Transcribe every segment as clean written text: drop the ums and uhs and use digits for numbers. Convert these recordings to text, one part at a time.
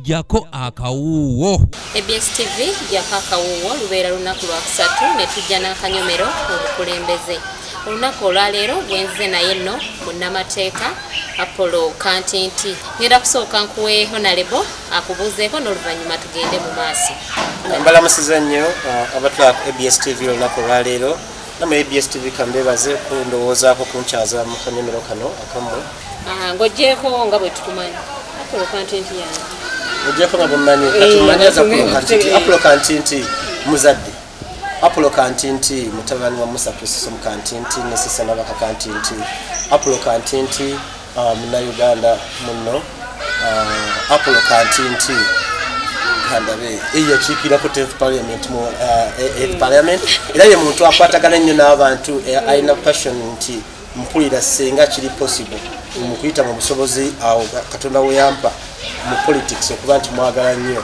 Jako akawuwo. ABS TV jako akawuwo lubeera lunaku lwa kusatu ne tujja n'akanyomero obukulembeze. Olunaku olwaleero gwenze naye nno munnamateeka Apollo Kantinti. Ngenda kusooka nkuwe Honorable akubuuzeeko n'oluvannyuma tugende mu maaso. Mbalamusiza nnyo abatulaba ku ABS TV olunaku olwaleero. Namwe ABS TV kambebaze kundowoozaako kunkyaza mu kanyomero kano akammwe. Ng'oggyeeko nga bwe tukumanyi. Apollo Kantinti yange. Ojjako nga bwemmanyi katumanyi aza Apollo Kantinti. Apollo Kantinti muzadde. Apollo Kantinti mutabani wa Musa Kristo Kantinti ne Sisa Nabaka Kantinti. Apollo Kantinti munnayuganda munno. Apollo Kantinti kandabe eyakiikirako 10th Parliament mu 8th Parliament. Era ye muntu akwatagana ennyo n'abantu, alina passion nti mpulira singa kiri possible mu kuyita mu busobozi awo Katonda we yampa mu politics okuba nti mwagala nnyo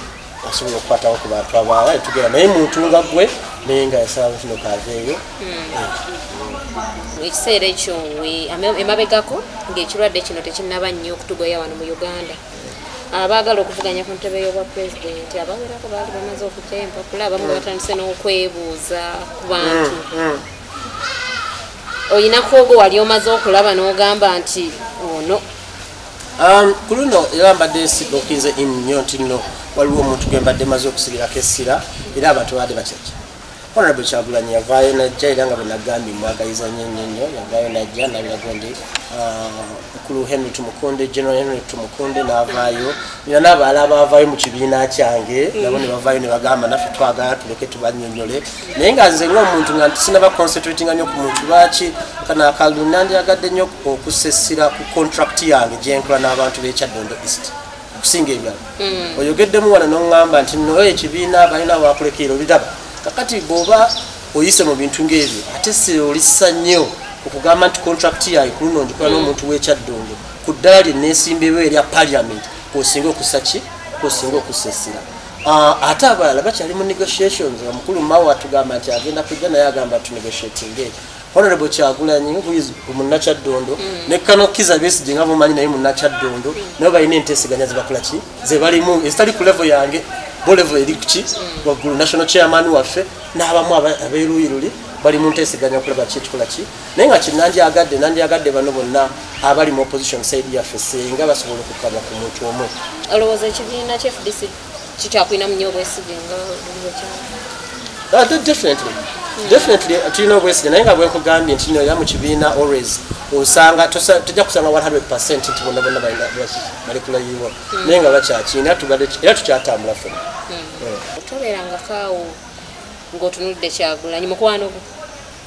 asobola okukwatawo ku bantu abalala tugenda naye muntu nga ggwe naye nga yasaba kino kaveeyo. Ekiseera ekyo emabegako ng'ekirwadde kino tekinnaba nnyo okutugoya wano mu Uganda, abaagala okuvuganya ku ntebe y'obwa pulezidenti abawerako baali bamaze okuggyayo empapula, abamu batandise n'okwebuuza ku bantu. Oyinako ogwo wali omaze okulaba n'ogamba nti ono? Ku luno era mbadde okinze nnyo nti nno waliwo omuntu gwe mbadde maze okusibirako essira era abantu babadde bakyajja. Honorable Kyagulanyi yavaayo najja era nga bwe nagambye mwagaliza nnyo nnyo nnyo, yavaayo najja n'abirago ndi mukulu Henry Tumukunde, General Henry Tumukunde n'avaayo, nina n'abalala abaavaayo mu kibiina kyange nabo ne bavaayo ne bagamba naffe twagala tuleke tubannyonnyole, naye nga nze ng'omuntu nga sinaba concentratinga nnyo ku muntu lwaki kano akalulu nandyagadde nnyo okussa essira ku contract yange gye nkola n'abantu b'e Kyaddondo East okusinga ebirala. Oyogeddemu wano n'oŋŋamba nti nno ekibiina balina wakulekeera obiraba. Kakati bw'oba oyise mu bintu ng'ebyo ate si olissa nnyo okugamba nti contract yaye ku luno ngikola n'omuntu w'e Kyaddondo ku ddala lye neesimbyewo erya parliament kw'osinga okussa ki, kw'osinga okussa essira. Ate abalala bakyali mu negotiations, nga mukulu Mao atugamba nti agenda kujja naye agamba tunegotiatinge. Honorable Kyagulanyi who is munnakyaddondo ne Kano Kizza Besigye nga mumanyi naye munnakyaddondo nabo balina enteeseganya ze bakola ki ze balimu ezitali ku level yange, bo level eri ku ki waggulu. National chairman waffe n'abamu abeeruuyi luli bali mu nteeseganya okulaba ki ekikola ki, naye nga kinandyagadde nandyagadde bano bonna abali mu opposition side yaffe singa basobola okukaba ku muntu omu. Olowooza ekibiina kya FDC kikyakulinamu nnyo obwesige nga Definitely. Definitely tulina obwesige, naye nga bwe nkugambye nti nno era mu kibiina always osanga tojja kusanga 100% nti bonna bonna bali kulayiwa, naye nga bakyakina era tukyatambula ffenna. Tobeerangako awo ng'otunudde Kyagulanyi mukwano gwo?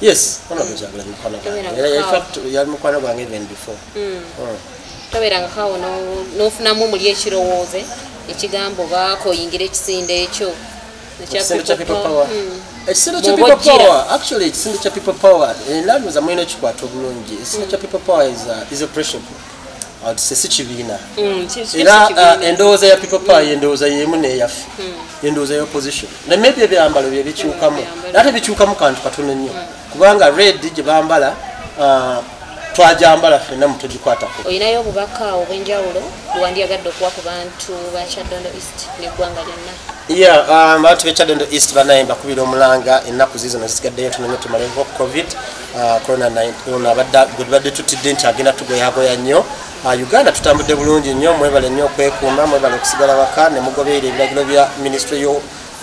Yes, Honorable Kyagulanyi mukwano gwange. In fact yali mukwano gwange even before. Tobeerangako awo n'ofunamu muli ekirowoozo ekigambo baakoyingira ekisinde ekyo? Ekisinde kya People Power. Ekisinde kya People Power, actually ekisinde kya People Power, endaluza mulina ekikwata obulungi. Ekisinde kya People Power is a pressure group. Si kibiina. Era endowooza ya People Power endowooza y'emu n'eyaffe. Endowooza ya opposition. Ne maybe ebyambalo bye bikyukamu. Ate bikyukamu kantu katono nnyo. Kubanga red gye bambala twajambala ffenna mutugikwatako. Oyinayo obubaka obw'enjawulo bwewandyagadde okuwa ku bantu ba Kyaddondo East n'eggwanga lyonna? Yeah, abantu b'e Kyaddondo East banaye mbakubira omulanga ennaku ziizo zisigaddeyo ntono nnyo tumaleko COVID, corona 19 gwe tubadde tutidde nti agenda tugoyagoya nnyo. Uganda tutambudde bulungi nnyo, mwebale nnyo okwekuuma, mwebale okusigala waka ne mugoberera ebiragiro bya minisitule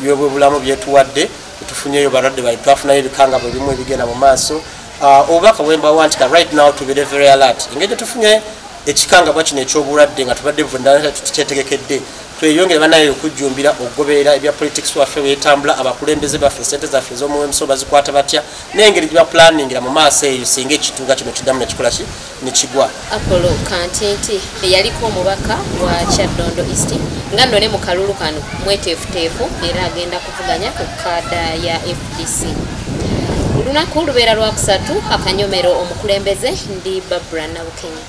y'ebyobulamu byetuwadde. Tufunyeyo balwadde bali twafunayo ebikangabwa ebimu ebigenda mu maaso. Obubaka bwe mbawa nti right now tubeere very alert. Engeri gye tufunye ekikangabwa kino eky'obulwadde nga tubadde vundala tukyetegekedde, tweyongere banaye okujjumbira okugoberera ebya politics waffe weetambula, abakulembeze baffe sente zaffe ez'omuwemuso bazikwata batya n'engeri gye baplaningira mu maaso eyo singa ekintu nga kino kiddamu nekikola ki nekigwa. Apollo Kantinti eyaliko omubaka wa Kyaddondo East nga nno ne mu kalulu kano mweteefuteefu era agenda kuvuganya ku kaada ya FDC. Olunaku lubeera lwakusatu akanyomero omukulembeze ndi Barbara Nabukenya.